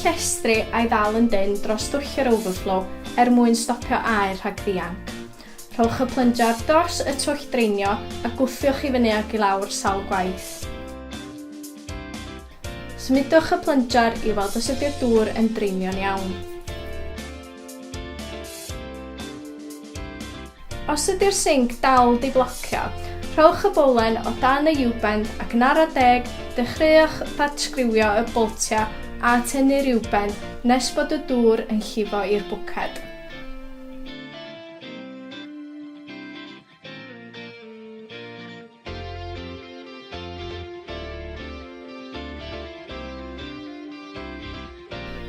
llestri a'i ddal yn dynn dros dwll yr overflow er mwyn stopio aer rhag ddianc. Rhowch y plynjar dros y twll draenio a gwthiwch i fyny ag i lawr sawl gwaith. Symudwch y plynjar i weld os ydy'r dŵr yn draenio'n iawn. Os ydy'r sinc dal 'di blocio, rhowch y bowlen o dan y U-bend ac yn ara deg, dechreuwch ddatgsgriwio y boltiau a tynnu'r U-bend nes bod y dŵr yn llifo i'r bwced.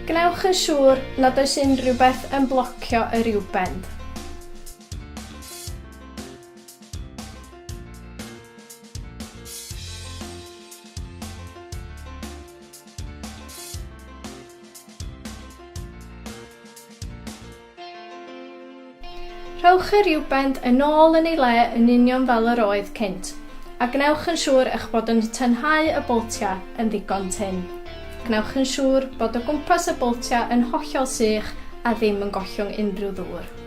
Gwnewch yn siŵr nad oes unrhyw beth yn blocio yr U-bend. Rhowch yr U-bend yn ôl yn ei le yn union fel yr oedd cynt, a gwnewch yn siŵr eich bod yn tynhau y boltiau yn ddigon tynn. Gwnewch yn siŵr bod o gwmpas y boltiau yn hollol sych a ddim yn gollwng unrhyw ddŵr.